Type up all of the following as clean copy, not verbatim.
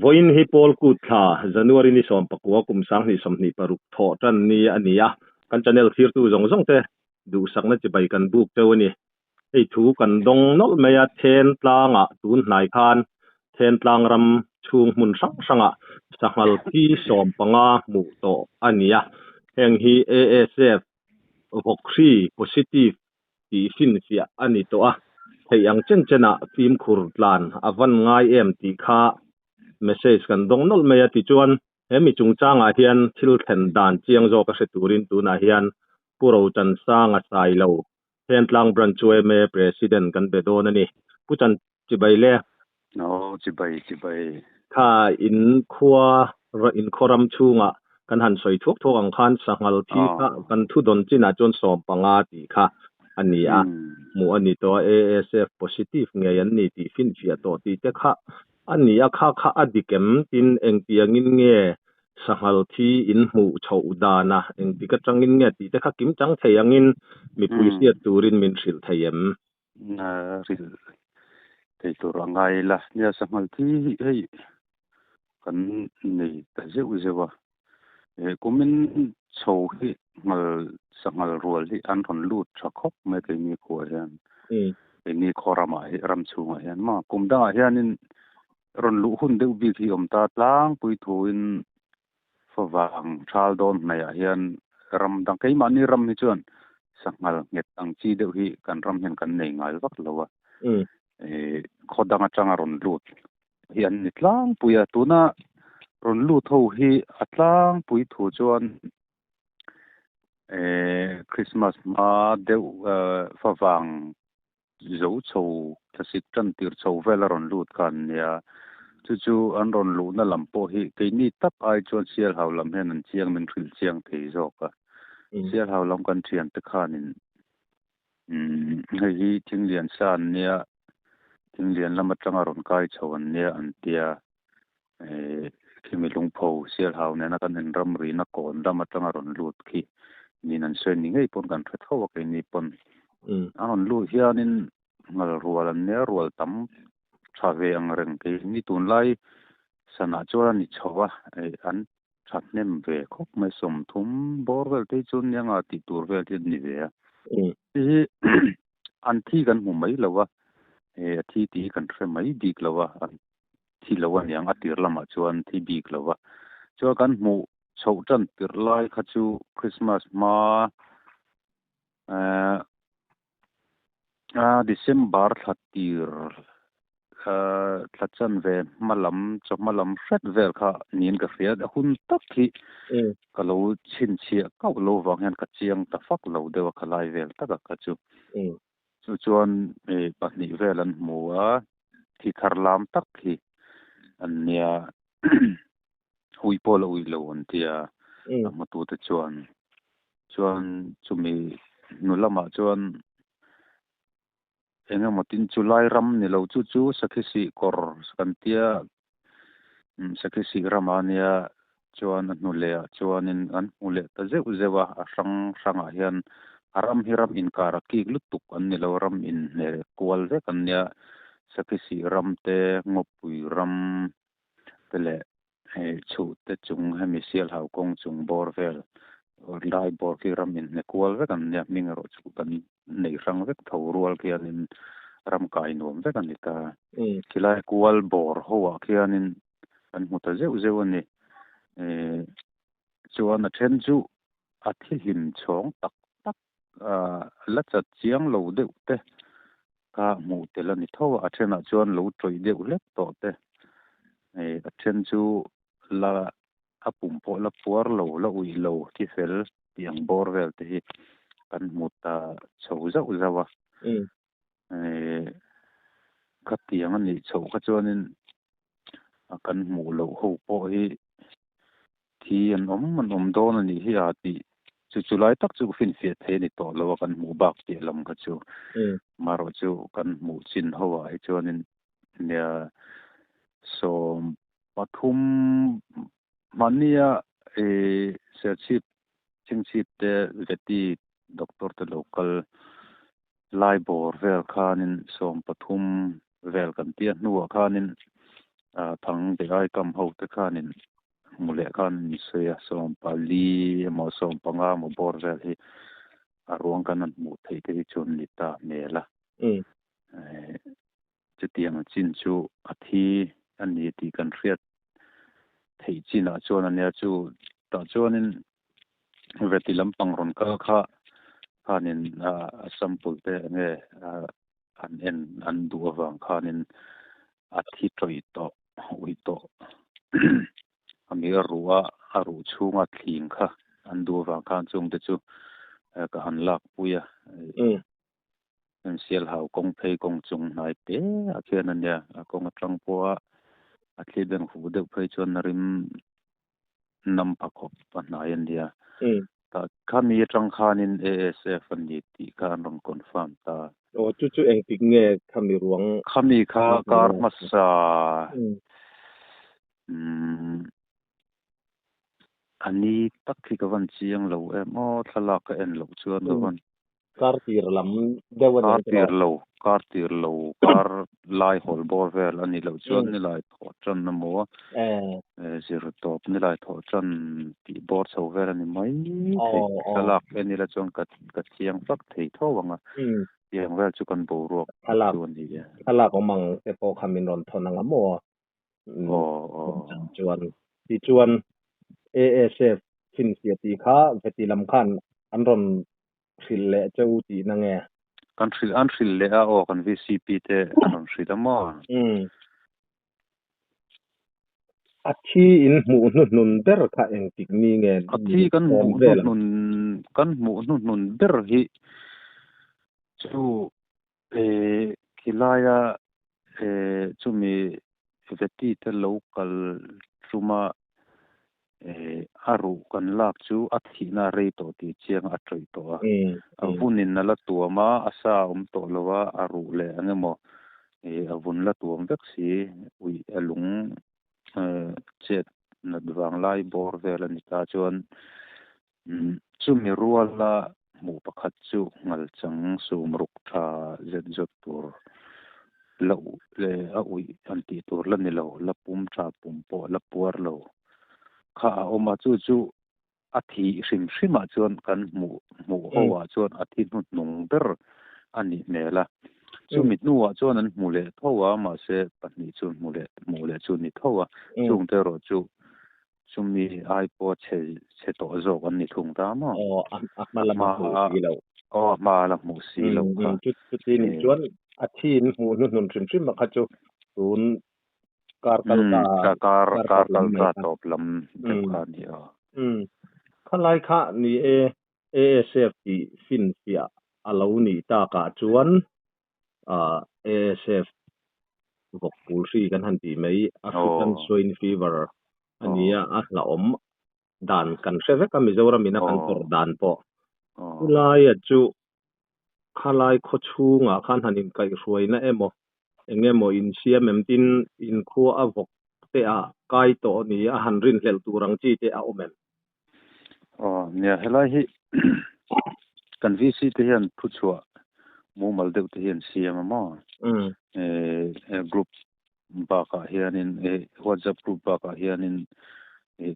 Vawiin hi Paul Kut thla, January ni 19 kum 2026 thawh tan ni a ni a, kan channel thlirtu zawng zawng te duhsakna chibai kan buk teuh a ni. Hei thu kan dawng nawlh mai a, then tlangah tun hnai khan then tlang ram chhung hmun hrang hrangah sanghal thi 15 hmuh tawh a ni a, heng hi ASF vawkhri positive tih finfiah a ni tawh a, theih ang chen chenah fimkhur tlan a van ngai em tih kha message kan dawng nawlh mai a, tichuan he mi chungchangah hian thil thlen dan chiang zawk a hre turin tunah hian Pu Rochansanga Sailo, Thentlang Branch yma President kan be dawn a ni. Pu Chan chibai le. Aw chibai chibai. Kha in khua in khaw ram chhungah kan han sawi thuak thuak ang khan sanghal thi kha kan thu dawn chinah chuan 15 tih kha a ni a, hmuh a ni tawh a, ASF positive ngei an ni tih finfiah tawh tih te kha a ni a, kha kha a dik em tin engtiangin nge sanghal thi in hmuh chhoh dana engtik atangin nge tih te kha kim chang thei angin mipui hriat turin min hrilh thei em? Hrilh thei tur a ngai ila. Nia sanghal thi hei kan nei ta zeuh zeuh a, kumin chho hi nghal sanghal rual hi an rawn lut tha khawp mai keini khuaah hian, keini khaw ramah hi ram chhungah hian maw kum dangah hianin rawn luh hun deuh bik hi awm ta tlangpui thuin favang thal dawn hnaihah hian ram dang keimahni ram hi chuan sanghal nghet ang chi deuh hi kan ram hian kan nei ngai vak lo a, khaw dang atanga rawn lut hi an ni tlangpui a, tuna rawn lut ho hi a tlangpui thu chuan Christmas hma deuh favang zo chho thlasik tan tir chho vel a rawn lut kha an nia, chu chu an rawn luhna lam pawh hi keini tak ai chuan Sialhau lam hian an chiang min hrilh chiang thei zawk a, Sialhau lam kan thian te khanin hei hi Thinglian sa an nia, Thinglian lam atanga rawn kai chho an nia an tia, khimi lungpho Sialhau nena kan inramrina kawn lam atanga rawn lut khi niin an sawi ni ngei pawn kan hre tho a keini pawn. An rawn lut hianin ngal rual an nia rual tam tha ve ang reng keini tunlai sanah chuan a ni chho a, an tha hnem ve khawp mai 30 bawr vel te hi chu nia nga tih tur vel hi an ni ve a. Hei hi an thi kan hmu mai lo a, a thi tih hi kan hre mai bik lo a, an thi lo a niang a tir lamah chuan thi bik lo a. Chuan kan hmuh chhoh tan tirh lai kha chu Christmas hma December thla tir thla chan ve hma lam chawhma lam hret vel kha niin ka hria a hun tak hi ka lo chhinchhiah kauh lo vang hian ka chiang ta fak lo deuh a khalai vel taka kha chu. Chu chuan pahnih vel an hmu a, thi thar lam tak hi an nia ui pawh la ui lo an tia a hmutute chuan. Chuan chumi hnu lamah chuan Eng emaw tin chu lai ram ni lo chu chu Sakhisih kawr kan tia Sakhisih ramah ania chuan a hnu leh ah chuanin an hmu leh ta zeuh zeuh a, a hrang hrangah hian a ram hi ram inkar a kik lutuk an ni lo, ram inhne kual vek an nia, Sakhisih ram te, Ngawpui ram te leh hei chhuh te chung hemi Sialhau kawng chung bawr vel lai bawr khi ram inhne kual vek an nia hming erawh chu kan nei hrang vek tho rual khianin ram kai nuam vek a ni ta. Khilai kual bawr ho ah khianin kan hmu ta zeuh zeuh a ni. Chuan a then chu a thihlim chhawng tak tak la chat chiang lo deuh te kha hmuh tel a ni tho a, a thenah chuan lo tawih deuh hlek tawh te, a then chu la a pum pawh la puar lo, la uih lo thi fel tih ang bawr vel te hi kan hmu ta chho zauh zauh a. Khatiang a nih chhoh kha chuanin kan hmuh loh ho pawh hi thi an awm an awm dawn a nih hi a tih chu chu lai tak chu finfiah thei a ni tawh lo a kan hmuh bak tih lam kha chu. Marawh chu kan hmuh chin ho ah hi chuanin nia 13 mahnia Serchhip Chhingchhip te Veti doctor te lo kal lai bawr vel khanin 13 vel kan tia hnuah khanin. Thang be ai kam ho te khanin hmu leh khan an sawi a, 14 emaw 15 emaw bawr vel hi a ruang kan han hmuh theih te hi chuan ni ta hmel a. Chutiang chin chu a thi a ni tih kan hriat theih chinah chuan a nia chu tah chuanin veti lampang rawn kal kha khanin a sample te enge an en an duh avang khanin a thi tawih tawh uih tawh a mi a ruh a a ruh chhunga thling kha an duh avang khan chungte chu ka han lakpui a. Sialhau kawng phei kawng chung hnai te ah khian a nia, a kawng atang pawha a thli beng huh deuh phei chuan a rim nam pha khawp a hnai a nia. Tah khami atang khanin ASF a ni tih kha an rawn confirm ta. Aw chu chu engtik nge khami ruang? Khami kha kar hmasa A ni tak hi ka van chiang lo em aw, thlalak ka en loh chuan ka van. Kar tir lam deuh a ni Kar tir lo, kar tir lo, kar lai hawl bawr vel a nih loh chuan nilai thawh tan emaw zir tawp nilai thawh tan tih bawr chho vel a ni mai thei. Thlalak en ila chuan ka chiang vak thei tho ang a, tiang vel chu kan boruak chu a ni e. Thlalak awm ang te pawh kha min rawn thawn ang a maw? Chuan tichuan ASF finfiah tih kha veti lam khan an rawn hrilh leh che u tihna nge? Kan hrilh an hrilh leh a aw kan VCP te an rawn hrilh a maw? A thi in hmuh hnuhnun ber kha engtik ni nge? A thi kan hmuh hnuhnun kan hmuh hnuhnun ber hi chu Khilaia chumi veti te lo kal tuma a ruh kan lak chu a thihna a rei tawh tih chiang a tawih tawh a. A vunin a la tuam a, a sa a awm tawh lo a, a ruh leh eng emaw a vun la tuam vek si, uih a lung chet nat vang lai bawr vel a ni ta chuan Chumi ruala hmuh pakhat chu ngalchang sum ruk tha zet zawt tur la leh a uih an tih tur la ni lo, la pum tha pum pawh la puar lo kha a awm a, chu chu a thih hrim hrimah chuan kan hmuh hmuh ho ah chuan a thi hnuhnung ber a nih hmel a, chumi hnuah chuan an hmu leh tho a, mahse pahnih chu hmu leh hmuh leh chu ni tho a, chungte erawh chu Chumi ai pawh chhe chhe tawh zawk an ni thung ta maw? Aw, a hma lam a hmuh si lo. Aw, a hma la hmuh si lo kha. Chuti nih chuan a thi in hmuh hnuhnun hrim hrim a kha chu tun kar kal ta kar kar kal ta tawp lam deuh kha a ni aw. Khalai kha ni e ASF tih finfiah a lo nih takah chuan ASF vawk pul hri kan han tih mai African Swine Fever a ni a, a hlauhawm dan kan hre vek a Mizoram in a kan tawrh dan pawh. Chulaia chu khalai khaw chhungah khan han inkaihhruaina emaw eng emaw insiam em tin inkhua a vawk te ah kai tawh a ni a han rinhlelh tur ang chi te a awm em? Aw, nia helai hi kan VC te hian thuchhuah mumal deuh te hi an siam a maw? Group bakah hianin WhatsApp group bakah hianin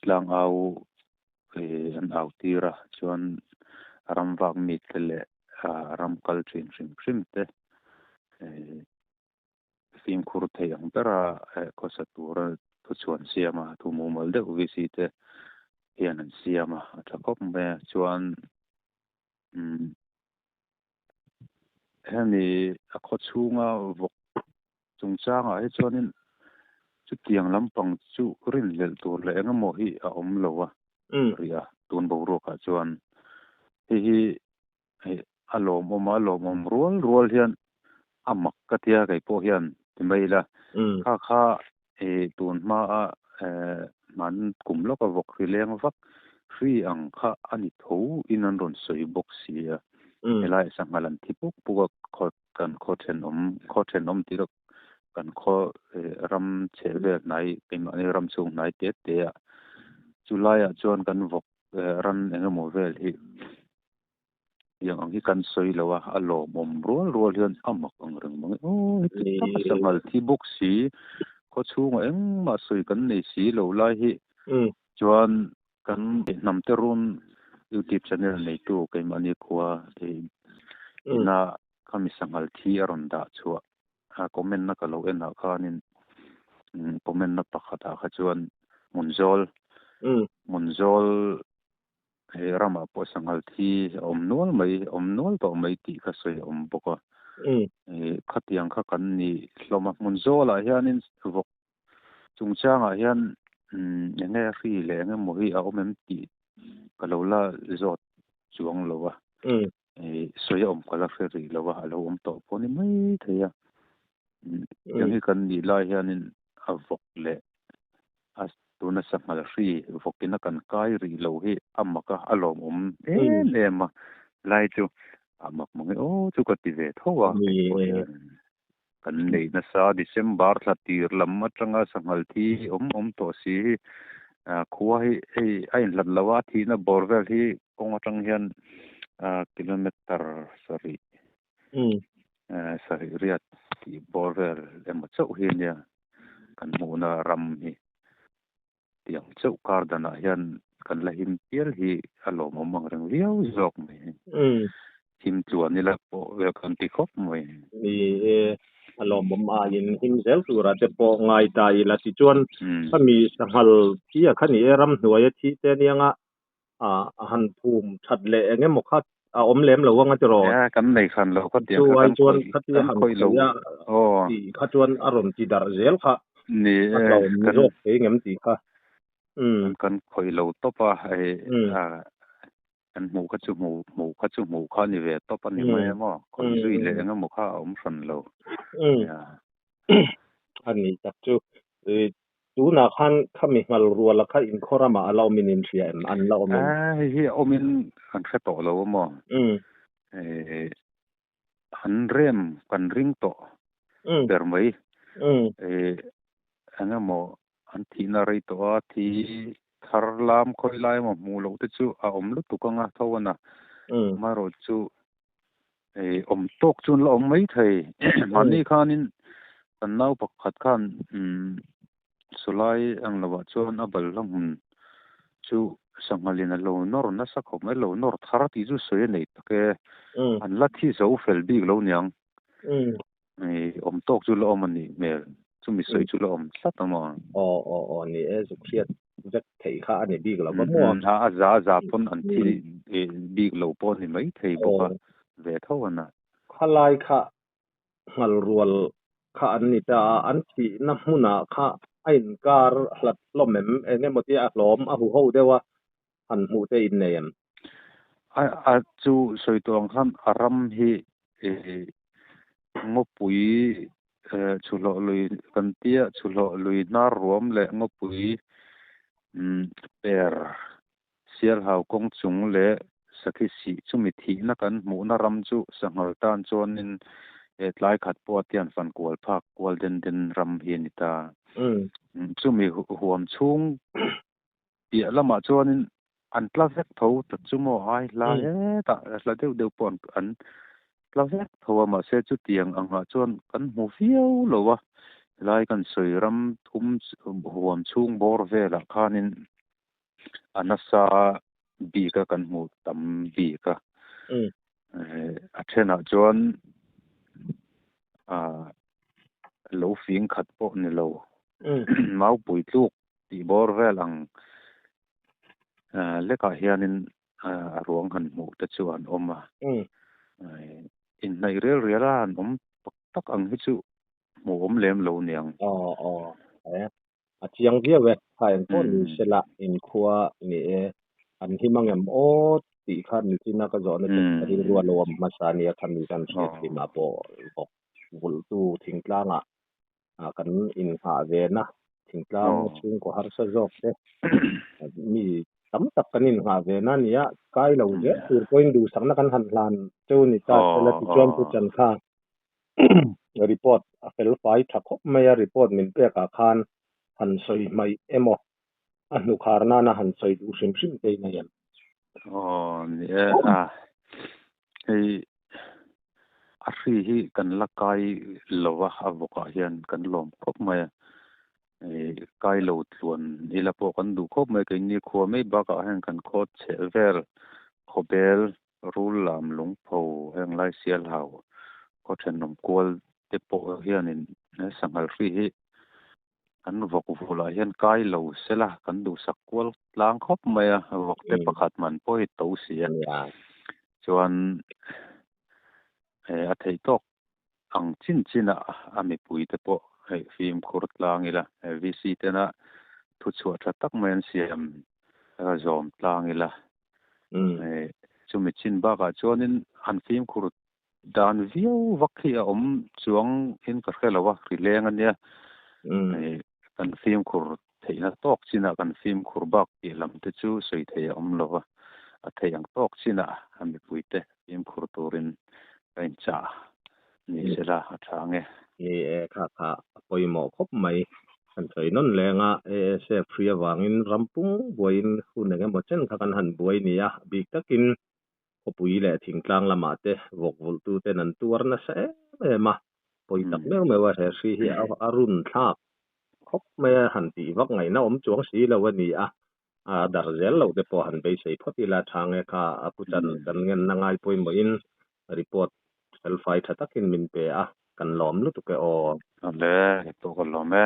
tlang au an au tir a, chuan ram vak mi te leh ram kal thin hrim hrim te fimkhur theih ang bera khawsa tura thuchhuan siam a, thu mumal deuh VC te hian an siam a, a tha khawp mai a. Chuan hemi a khaw chhunga vawk chungchangah hi chuanin chutiang lampang chu rinhlelh tur leh eng emaw hi a awm lo a ri a, tun boruakah chuan hei hi Hei a lawmawm a, a lawmawm rual rual hian a mak ka tia kei pawh hian ti mai ila. Kha kha tun hma a hman kum lawka vawk hri leng vak hri ang kha a ni tho in an rawn sawi bawk si a. Helai sanghal an thi puk puk a khaw kan khaw thenawm khaw thenawm tih loh kan khaw ram chheh vel hnai keimahni ram chhung hnai te te ah chulaiah chuan kan vawk ran eng emaw vel hi Tiang ang hi kan sawi lo a, a lawmawm rual rual hian a mak ang reng mang e. Aw heti tak a sanghal thi bawk si, Khaw chhungah engmah sawi kan nei si lo lai hi chuan kan hnamte run YouTube channel neitu keimahni khua ina khami sanghal thi a rawn dah chhuah a comment na ka lo en ah khanin comment na pakhat ah kha chuan Hmunzawl Hmunzawl He ramah pawh sanghal thi a awm nual mai, a awm nual tawh mai tih kha sawi a awm bawk a. Khatiang kha kan ni hlawm a, hmun zawlah hianin vawk chungchangah hian eng nge hri leh eng emaw hi a awm em tih ka lo la zawt chuang lo a. Sawi a awm ka la hre rih lo a, a lo awm tawh pawh ni mai thei a. Tiang hi kan nih lai hianin a vawk leh a tuna sanghal hri vawkin a kan kai rih lo hi a mak a, a lawmawm em em a, lai chu a mak mang e aw chu ka ti ve tho a, kei pawh hian kan nei nasa December thla tir lam atanga sanghal thi awm awm tawh si hi khua hi hei a inhlat lo a, thihna bawr vel hi kawng atang hian kilometer sarih Sarih riat tih bawr vel emaw chauh hi ania kan hmuhna ram hi. Tiang chauh kar danah hian kan la him pial hi a lawmawm ang reng viau zawk mai. Him tluan ila pawh vel kan ti khawp mai. Ni e, a lawmawm aiin him zel turah te pawh ngai ta ila tichuan khami sanghal thi a kha ni e, ramhnuaia thi te anianga a han phum that leh eng emaw kha a awm lem lo anga tiraw? Nia, kan nei hran lo kha tiang Chu kha ai kan chuan khawih khatia kan han khawih lo khawih a aw. tih kha chuan a rawn ti darh zel kha Ni a e, hlauhawm kan zawk thei ngem tih kha. Umm. Kan khawih lo tawp a, hei Umm. a kan hmuh kha chu hmuh hmuh kha chu hmuh kha a ni ve tawp a ni mai Umm. a maw? Khawih Umm zui leh umm. eng emaw kha a awm hran lo. Umm. Nia. A ni tak chu. Tunah khan khami nghal ruala kha inkhaw ramah a la awmin in hria em? An la awm em? A, hei hi a awmin kan hre tawh lo a maw? An rem kan ring tawh ber mai. Eng emaw an thihna rei tawh a, thi thar lam khawi lai emaw hmuh loh te chu a awm lutuk anga tho a na. Amaherawhchu awm tawk chu an la awm mai thei. Mahni khanin kan nau pakhat khan sawlai ang lovah chuan a balhla hmun chu sanghalin a lo nawr nasa khawp mai, lo nawr thar tih chu sawi a nei tak e. An la thi zo fel bik lo niang. Awm tawk chu la awm a nih hmel, chumi sawi chu la awm tlat a maw? Aw aw aw ni e, zuk hriat vek theih kha a ni bik lo va maw? A za za pawn an thi bik lo pawh a ni mai thei bawk a, ve tho a na. Khalai kha nghal rual kha an ni ta a, an thihna hmunah kha a inkar hlat hlawm em? Eng emaw tia a hlawm a huho deuh a, han hmuh te in nei em? A chu sawi tawh ang khan a ram hi ngawpui chhuhlawh lui kan tia chhuhlawh lui hnar ruam leh ngawpui per sialhau kawng chung leh sakhi sih chumi thihna kan hmuhna ram chu sanghal tan chuanin tlai khat pawh a tian fan kual phak kual den den ram hi a ni ta. Chumi huam chhung Piah lamah chuanin an tla vek tho ta chu maw ai hla hetah hla deuh deuh pawh an tla vek tho a mahse chutiang angah chuan kan hmu viau lo a helai kan sawi ram thum huam chhung bawr velah khanin a nasa bik a kan hmu tam bik a a thenah chuan ah lo fing khat pawh ni lo maupui tluk Tih bawr vel ang lekah hianin a ruang han hmuh te chu an awm a. Inhnaih rial rial a han awm tak tak ang hi chu hmuh awm lem lo niang. Aw aw e a chiang viau e kha engpawh ni sela inkhua ni e an him ang em aw tih kha nichina ka zawhna che ka rilru a lo awm hmasa nia kha mi kan hriat hlimah pawh vawk vulhtu thingtlangah kan inghah ve na thingtlang chhungkaw harsa zawk te mi tam tak kan inghah ve na nia kai lo zel tur pawhin duhsakna kan han hlan cheu ni ta sela tichuan chu chan kha report a fel fai tha khawp mai a report min pek ah khan han sawi hmaih emaw a hnukhar nana han sawi duh hrim hrim te in a em. Aw ni e a hei A hri hi kan la kai lo a, a vawkah hian kan lawm khawp mai a. Kai lo tluan ila pawh kan duh khawp mai. Keini khua mai bakah hian kan khaw chheh vel khawbel rul lam lungpho heng lai sial hau khaw thenawm kual te pawh hianin he sanghal hri hi kan vawk vulah hian kai lo sela kan duhsak kual tlang khawp mai a, vawk te pakhat man pawh hi to si a. Chuan a theih tawk ang chin chin a a mipui te pawh hei fimkhur tlang ila, VC tena thuchhuah tha tak mai an siam zawm tlang ila. Chumi chin bakah chuanin an fimkhur dan viau vak hi a awm chuang in ka hre lo a, ri leng a nia. Kan fimkhur theihna tawk chinah kan fimkhur bak tih lam te chu sawi thei a awm lo va, a theih ang tawk chinah a mipuite fimkhur turin ka inchah ni sela a tha ang e. Ni e, kha kha a pawimawh khawp mai. Kan sawi nawn leng a, ASF hri avangin ram pung buaiin hun eng emaw chen kha kan han buai ni a, bik takin khawpui leh thingtlang lamah te vawk vulhtu ten an tuar nasa em em a, pawi tak meuh meuh a he hri hi a run thlak khawp mai a, han tih vak ngaihna awm chuang si lo a ni a, a dar zel loh te pawh han beisei phawt ila tha nge kha a pu chan kan ngenna ngai pawimawhin report felfai tha takin min pe a, kan lawm lutuk e aw. Awle, ka pawh ka lawm e.